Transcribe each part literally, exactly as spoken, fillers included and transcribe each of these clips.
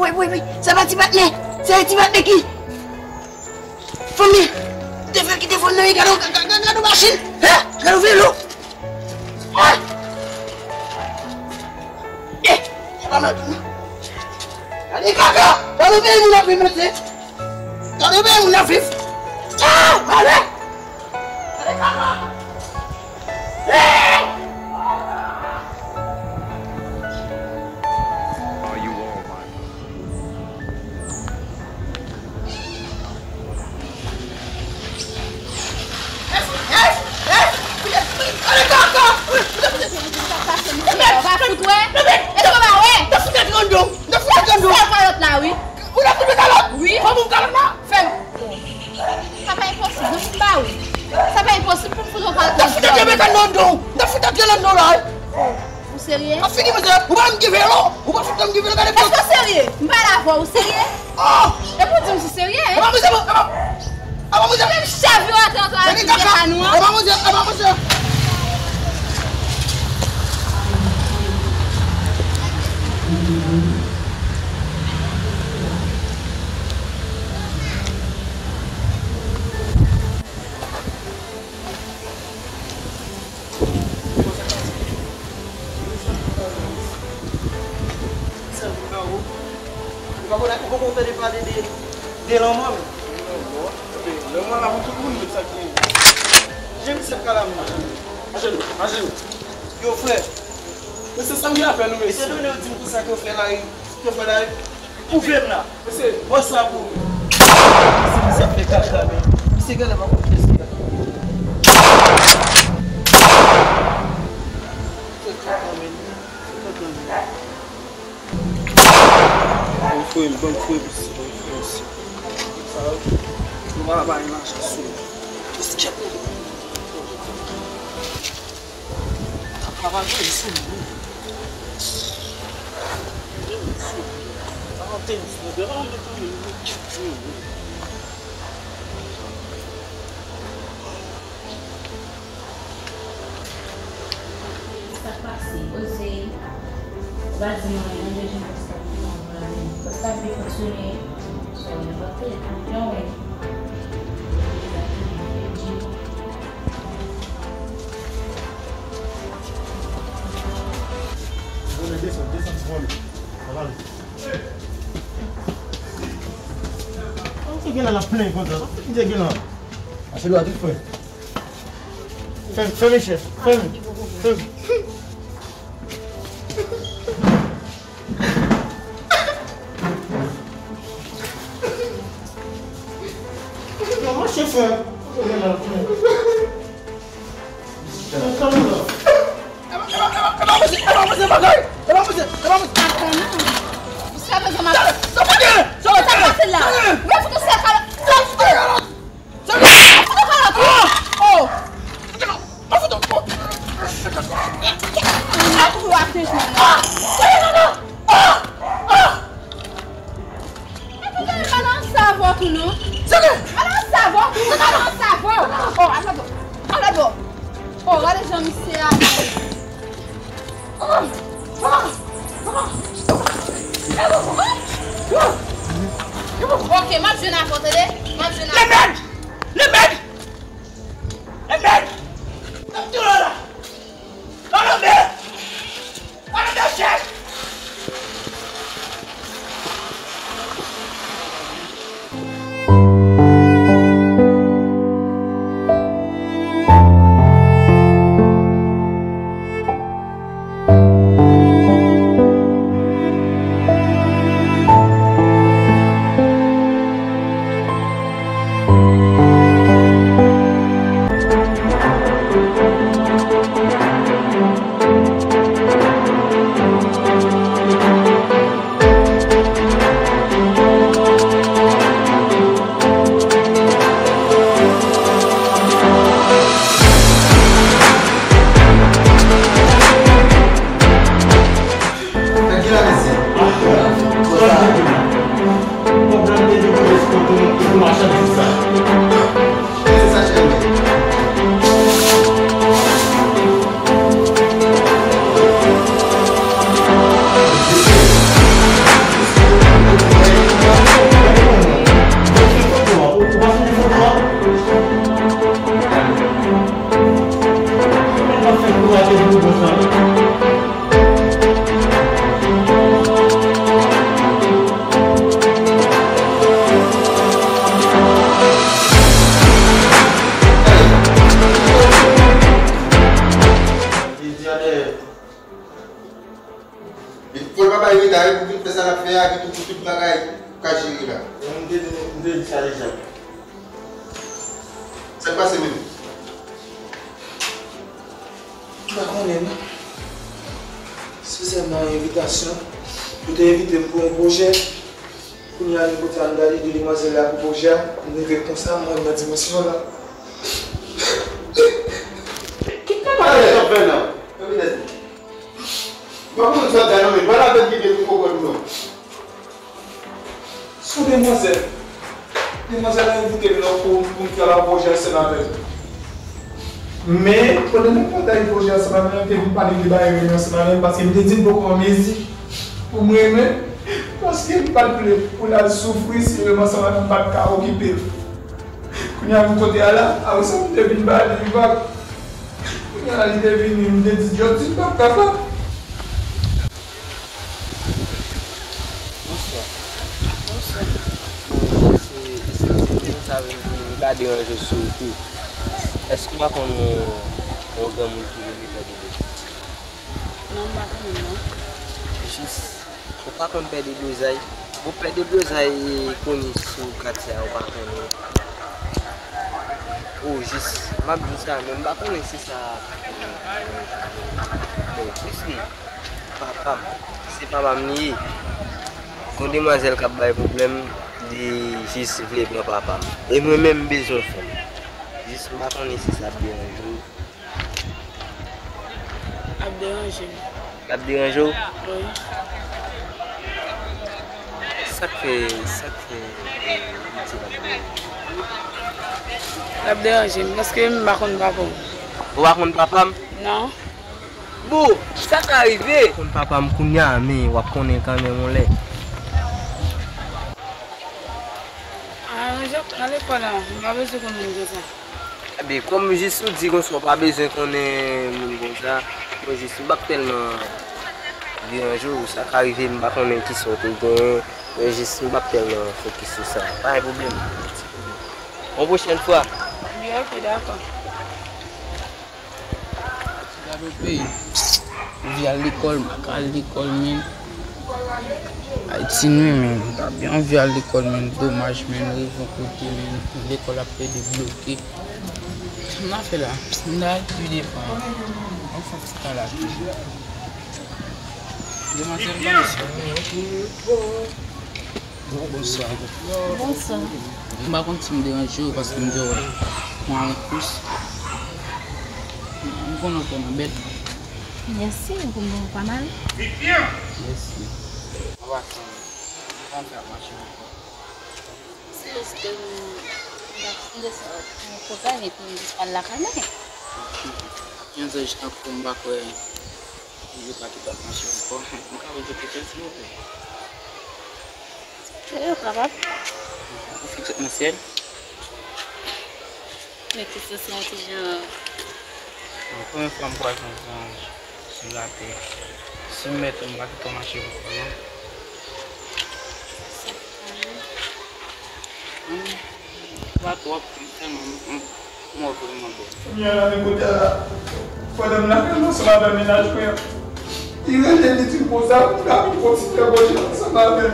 Wi, wi, wi, se pa ti patnè. Se ti patnè ki fanmi. Te fè kite fòn nan, gade, gade, gade, gade machin. Hè? Gade velo. Ah! Eh, e pa mal tou. Gade kaka. Gade peyi moun ap viv, mesye. Gade peyi moun ap viv. Ah, malè. Gade kaka. Eh! Are you all my Ou pa fout wè? Èske w pa wè? Sèl kalòt la, wi. Fè m. Sa pa enposib, non, m pa wè. Sa pa enposib pou m fout yon kalòt nan djòl. Ou serye? Èske w serye? M pale avè w, ou serye? Oh! Epi w di m sou serye, hein? Epa mwen se mwen, epa, epa mwen se. Menm chavire antre antre avèk ti jeta nou an. Epa mwen se, epa mwen se. Ou pa konn, ou poko tande pale de, de lanmò, men. Lanmò la pou tout moun, men sa k gen. Jan misye ap kale a moun. Ajenou, ajenou. Yo, frè. Mesye, sa m gen a fè nou, mesye? Etandone yo di m konsa ke yo fè lari, ke yo fè lari. Koupe m la. Mesye, bòs la pou ou. Mesye, misye ap fè kaka, men. Misye genlè pa konn kiyès ki la. Fè kaka, men. Fè kaka, men. Ban m fouye l, ban m fouye l, mesye, ban m fouye l, mesye. Sa yo, nou pa bay lajan sou li. Mesye, kèt, mesye. Sa pa jwe sou mwen. Sa pa jwe sou mwen. Sa pa jwe sou mwen. Sa k pase? Oze, ou pa di mwen anyen de jan bòs la pou mwen pale. Bòs la vle fonksyone. So, nenpòt ki lè kanpyon, wi. Bon, men desann, desann, bon, men. Sa va ale. Sa misye gen la, l ap plenyen konsa? Sa misye gen la? Mache dwat wi, frè. Fèmen, fèmen, chèf. Fèmen. Fèmen. Non, mache, frè. Epa, epa, epa, epa, mesye, epa, mesye, bagay. Epa, mesye, epa, mesye. Sa pa nan. Sa pa nan. Sa pa nan. Sa pa nan. Sa pa nan. Sa pa nan. Sa pa nan. Sa pa nan. Sa pa nan. Sa pa nan. Oh! Sa pa nan. Sa pa nan. Epi gade, pa nan savo tou non. Gade nan savo tou, pa nan savo. Oh, al lòtbò. Al lòtbò. Oh, gade jan misye a. Oh, oh, oh. Ok, m ap jwenn avè w, tande? M ap jwenn avè w. Lemèd! Lemèd! Lemèd! N ap touye w la! Ann anbe! Ann anbe chèch! Tout bagay ka jere la. M te, m te di sa deja. Sa k pase menm? M pa konnen non. Se sèlman yon envitasyon. Yo te envite m pou yon pwojè. Kounye a, gen kote a m gade de demwazèl la pou pwojè a. M rive konsa, m wè m nan dimansyon la. Ki travay w ap fè la? Mwen pa konn sa w ap gade non, men pale avèk Bibèl pou konprann non. Se yon demwazèl. Demwazèl la envite m nan pou, pou m fè yon pwojè ansanm avè l. Men, pandan n ap pataje pwojè ansanm avè l, m te vin pale de bagay renmen ansanm avè l, paske m te di m poko an mezi pou m renmen, paske m pa t vle pou l al soufri si menm ansanm avè m m pa t ka okipe l. Kounye a, m kote a la, apre sa, m te vin ba li vag. Kounye a, li te vini, m te di, jodi, m p ap kapab. Bonswa. Bonswa. Bon, se, eskize m, m ta vin, m ta deranje w sou kou. Èske w pa konn yon, yon granmoun ki rele Pè Dodo? Non, m pa konnen, non. Jis, ou pa konn Pè Dodo Zay? Bon, Pè Dodo Zay koni sou katye a, ou pa konnen. O, jis, m ap di w sa, men m pa konnen si sa. Bon, eskize. Papa m. Se papa m li ye. Gon demwazèl k ap bay pwoblèm, li jis vle pran papa m. E mwen menm, m bezwen fè l. Jis m pa konnen si sa ap deranje w. Ap deranje m. L ap deranje w? Wi. Sa k fè, sa k fè, eh, li di l ap deranje w? L ap deranje m, paske m pa konn papa w. Ou pa konn papa m? Non. Bon, sa ka rive. Konn papa m kounye a, men w ap konnen kanmenm yon lè. Aranje w nan lekòl la, m pa bezwen konn moun konsa. Ebyen, kòm jis ou di konsa, w pa bezwen konnen moun konsa, mwen jis m p ap tèlman deranje w, sa ka rive, m pa konnen kisa w te genyen, men jis m p ap tèlman fokis sou sa. Pa gen pwoblèm. Yon pwochèn fwa. Byen, ok, dakò. Gade yon peyi. Anvi al lekòl, m pa ka al lekòl, men. Ayiti nou, men. M ta byen anvi al lekòl, men. Domaj, men. Rive yon kote, men. Lekòl ap plede bloke. Sa m ta fè la? M ta al pi devan. Mwen fè ti tan la toujou. Demwazèl, bonswa. Bonswa. Bonswa. M pa konn si m deranje w paske m te wè w an kous. M konnen w tèlman bèl. Mèsi, ou konn ou pa mal. Mèsi. An pasan, m pa konn sa ap mache ankò. Se jis ke m, m pa konn de sa, m kontan epi m jis pral lakay mwen. Yon zaj tankou m pa kwè. Yo pa ki pa mache ankò. M ka poze kesyon, silvouplè? Wi, ou kapab. Ou fikse nan syèl? Men kesyon sa yon ti jan. Bon, premye fwa m kwaze yon zanj sou latè. Si m mèt ou, m pa ki pa mache ankò, non. Sa ki pa bon. Hmm. Pa twòp, sèlman m, m, m wè vrèman bèl. Premyè ane kote a la, pandan m lakay mwen ansanm avè mennaj mwen an, li rele, li di m konsa pou m ka vin kontinye pwojè ansanm avè l.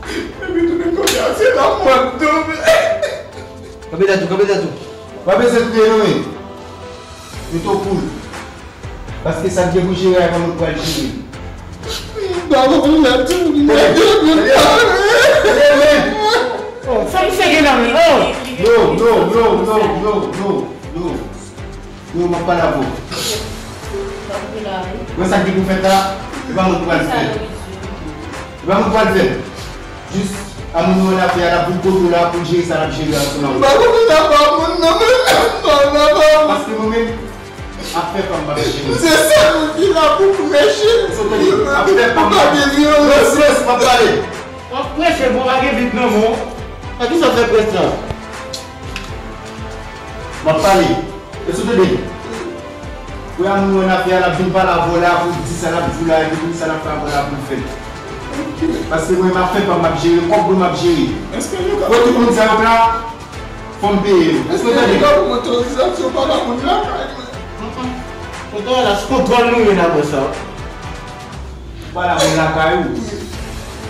Epi tounen kote a, se la m wè m tonbe. Kanpe tèt ou, kanpe tèt ou. Pa bezwen kriye non, men. Yo to koul. Paske sa k gen pou jere a, pa mwen k pral jere. Bravo pou lè tou, lè tou, lè tou. Oh, sa misye gen nan men, oh. No, no, no, no, no, no, no. No, m ap pale avè w. Wè sa k gen pou fèt la, e pa mwen k pral fè l. E pa mwen k pral fè l. Jis, a moun nou an afè a, l ap vin kote w la pou l jere sa l ap jere ansanm avè w. M pa konn sa pa moun nan, men m pa konn sa pa moun. Paske mwen menm, afè pa m m ap jere. Se sèl moun ki la pou preche. Afè pa m. Ou pa gen vyolans. Silans, m ap pale. W ap preche, bon, pa gen Bib nan men w. A kisa w fè prèch la? M ap pale. Èske w tande? Frè a moun yo nan afè a, l ap vin pale avè w la pou l di sa l ap di w la, epi pou sa l ap fè avè w la pou l fè l. Paske mwen, m ap fè pa m, m ap jere, kòb mwen, m ap jere. Pou tout moun sa yo la, fò m peye yo. Èske w tande? Èske nou ka pran otorizasyon pa ba moun lakay mwen? Kontwòl la, se kontwòl nou ye nan sa. Pale avè l lakay ou.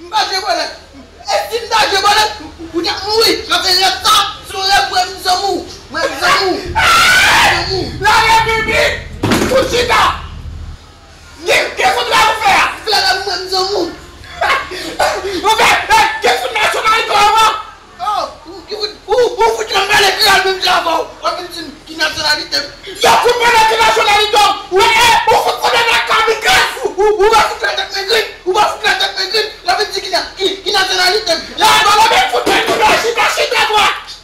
m pa jwe bòlèt. E si m ta jwe bòlèt, ou t ap mouri. Sa se rèv sa, se yon rèv mwen, m zanmi w. Mwen, m zanmi w. M zanmi w. La Repiblik, ou chita. Ki, ki fout rèv ou fè a? Flè rèv mwen, m zanmi w. Ou fè, eh, ki fout nasyonalite w avan? Oh, ou, ou, ou, ou fout nan mwen lekri al menm jan avè w. W ap vin di m ki nasyonalite m. Yo fout mwen nan ki nasyonalite w. Ou, eh, ou fout konnen nan kamikaz. Ou, ou, ou pa fout nan tèt mwen gri. Ou pa fout nan tèt mwen gri. W ap vin di ki na-, ki, ki nasyonalite m. La, la, la, men fout mwen kou nan chita, chita, dwat.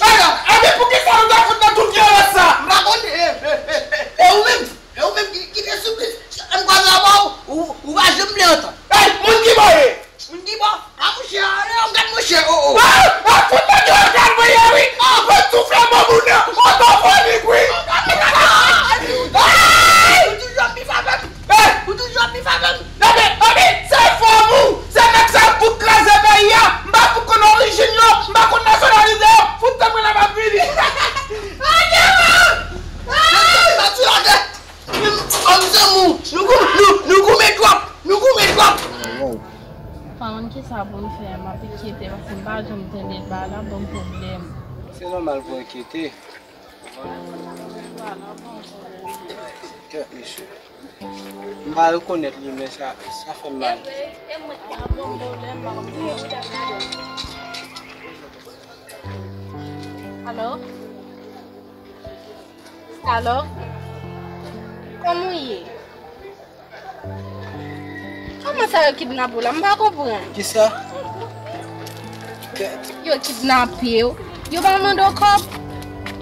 Ala, epi poukisa nou ta fout nan tout vyolans sa? M pa konn, e, e, e, e, e ou menm, e ou menm ki, ki te souplis, m kwaze avè w, ou, ou pa janm vle antann. Ey, moun ki bò ye? Moun ki bò? A monchè, ale w gad monchè, o, o. Ah, ah, fout nèg yo pral voye wi. Ah, mwen soufle mò moun nan. Otofonik wi. Ou toujou ap bif avè m. Eh! Ou toujou ap bif avè m. Epi, epi, se fanm ou, se nèg sa yo fout kraze peyi a. M pa fout konn orijin yo, m pa konn nasyonalite yo. Fout tan mwen la m ap vini. Adye! Mati lagè. Fanm zanmi w, nou gou-, nou, nou goumen twòp, nou goumen twòp. Wow. Pa konn kisa pou m fè, m ap enkyete paske m pa janm tande bagay la ban m pwoblèm. Se nòmal pou enkyete. Kèt, mesye. M pa rekonèt li, men sa, sa fè m mal. Alo? Alo? Kòman w ye? Kòman sa yo kidnape w la? M pa konprann. Kisa? Kèt. Yo kidnape w. Yo pa mande w kòb?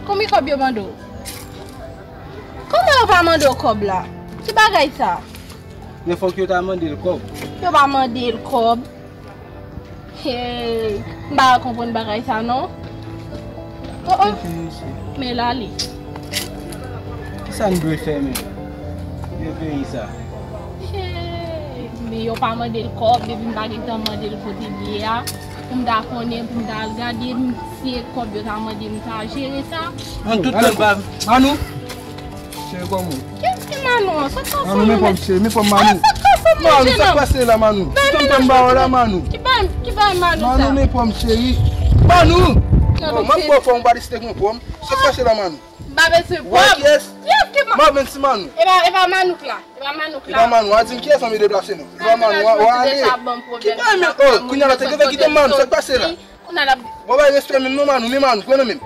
Konbyen kòb yo mande w? Kòman yo pa mande w kòb la? Ki bagay sa? Men fòk yo ta mande l kòb. Yo pa mande l kòb. Hey, m pa ka konprann bagay sa non. Oh, oh. Men l ale. Kisa n dwe fè menm? Nan peyi sa. Hey, men yo pa mande l kòb, depi m pa gentan mande l kote l ye a. Pou m ta konnen, pou m ta al gade, m, si e kòb yo ta mande m ta jere sa. An tout tan pa. Manou. Cheri, kòman w ye? Ki, ki Manou an? Sa k pase Manou, men pòm cheri, men pòm Manou. Sa k pase Manou, Manou, sa k pase la, Manou? Ki tonton m ba w la, Manou? Ki bay, ki bay Manou sa? Manou, men pòm cheri. Manou! Bon, mwen m ba w pòm, ou pa deside k mwen pòm. Sa k pase la, Manou? M pa bezwen pòm. Yes. Yes, ki ma- Mwen menm si Manou. E pa, e pa Manouk la. E pa Manouk la. E pa Manou. A di m kiyès anvi deplase nou. E pa Manou, w ale. Ki bay men, oh, kounye a la te gentan kite Manou, sa k pase la? Kounye a la. Bon, bay respè menm non, Manou, men Manou, pran nan men m.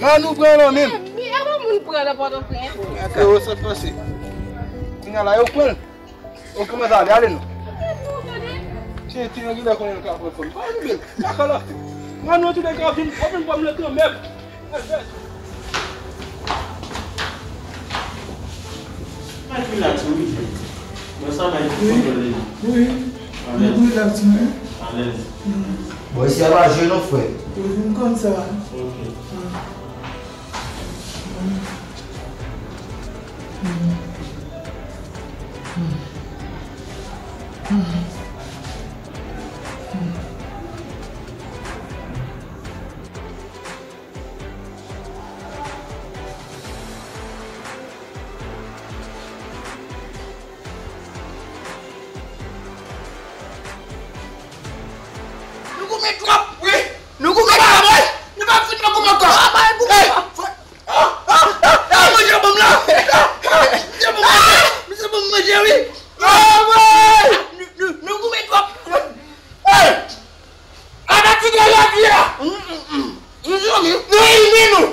Manou, pran nan men m. Ewa moun pran nan Pòtoprens. Freo, sa k pase? Kounye a la, yo pran l. Ok, mwen ale, ale non. Tye, tye, yon gilè konnen l ka pran fanm. Pa rive, kaka la. Manou, tou de ka vin, w ap vin pran m nan kanmèm. Mèt relax, wi. Mwen sa bay tou kontwole li. Wi. Alèz. Mèt relax, wi. Alèz. Bon, isi a pa jwe non, frè. Wi, m konn sa. Ok. Nou goumen twòp, wi. Nou goumen twòp, wi. Nou pa fout nou goumen ankò. Hey! Ah, ah, ah, ah, manje ban m la. Ah, ah, manje ban m manje. Misye ban m manje, wi. Ah, wi. Nou, nou, nou goumen twòp. Hey! Apati de jodi a, nou ini nou.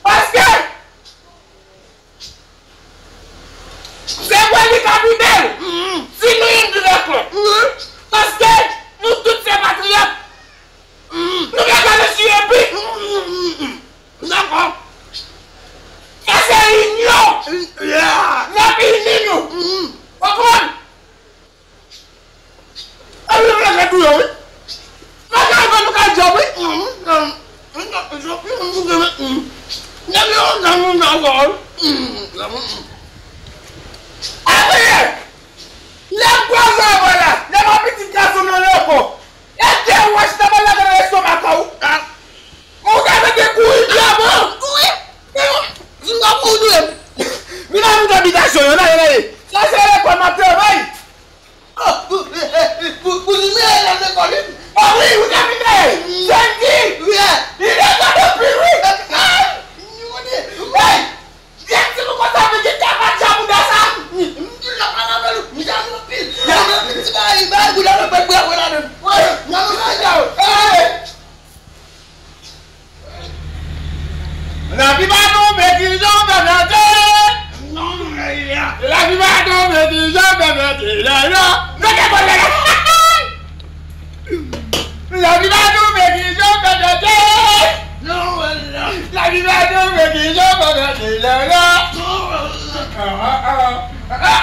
Paske se vre li ka pi bèl. Si nou ini nou dakò. Paske nou tout se patriyòt. Nou pa ka resi epi. Dakò. Sa se inyon. N ap ini nou. Konprann? Epi nou lage tou yo, wi. Bagay pa nou ka djòb, wi. Nèg yo nan nou nan wòl. Apre, lè gwo zòrèy la, lè mwen pitit gason nan loko, e te wòch nan mwen lage nan lestomak ou. Ou ka mete kouri dyaman. Kouri? Vin nan kouri tou. Vin nan nou abitasyon, yo nan, yo nan. Sa se lekòl m ap travay. Pou, pou, pou, pou li mele nan lekòl, wi. Ah wi, ou te vin mele. Sandy! Wi. Li te konn anpil, wi. Ay! Wi. Byen, si nou konsa, men ki kaka dja bouda sa. M di l la pa nan men nou. M jalou anpil. Ti bagay, bagay bouda nan pèt bravo ladan. Wi. Nan nou sa dja. Ay! Lavi pa tonbe ki jan w fè mete. Lavi pa tonbe ki jan w fè mete. Lè yo mete bòl lè la. Lavi pa tonbe ki jan w fè mete. Lavi pa tonbe ki jan w fè mete. Lè yo. Ah, ah, ah.